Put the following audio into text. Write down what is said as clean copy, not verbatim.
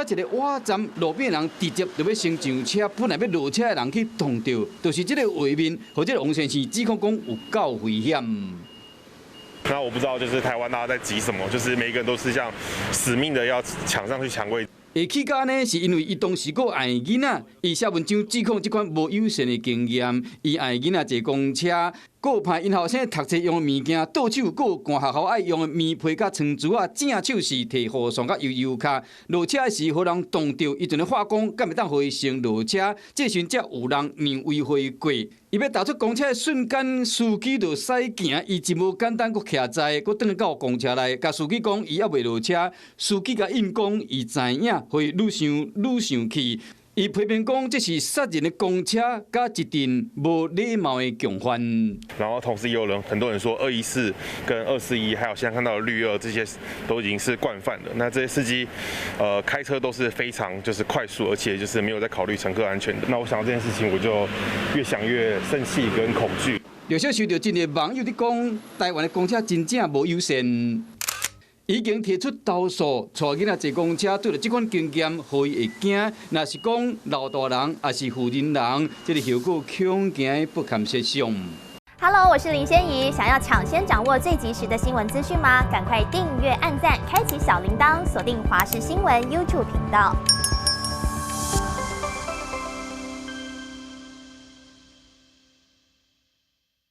車一个倚站，路邊人直接就欲先上車，本來欲落車的人去撞著，就是這個畫面，予這个王先生指控講有夠危險。那我不知道，就是台灣大家在急什麼？就是每個人都是這樣死命的要搶上去搶位。會氣甲按呢，是因為伊當時閣愛囡仔，伊寫文章指控這款無友善的經驗，伊愛囡仔坐公車，閣派𪜶後生讀冊用的物件，倒手閣有趕學校愛用的棉被佮床褥仔，正手是提雨傘佮悠悠跤。落車時予人撞著，伊就咧話講，敢會當予伊先落車？這時才有人讓位予伊過。伊欲踏出公車的瞬間，司機就駛行，伊真無簡單，閣徛在，閣轉到公車內，共司機講伊猶未落車，司機共應講伊知影，予伊愈想愈生氣。伊批評講這是殺人的公車，佮一陣無禮貌的共犯。然後同時也有人很多人說214跟241，還有現在看到的綠二這些都已經是慣犯了。那這些司機，開車都是非常就是快速，而且就是沒有在考慮乘客安全的。那我想到這件事情，我就越想越生氣跟恐懼。有少受到真濟網友佇講，台灣的公車真正無友善。已經提出投訴，帶囡仔坐公車對著這款經驗，予伊會驚。若是講老大人，抑是婦人人，這个後果恐驚不堪設想。 Hello，我是林仙怡，想要搶先掌握最及時的新聞資訊嗎？趕快訂閱、按讚、開啟小鈴鐺，鎖定華視新聞 YouTube 頻道。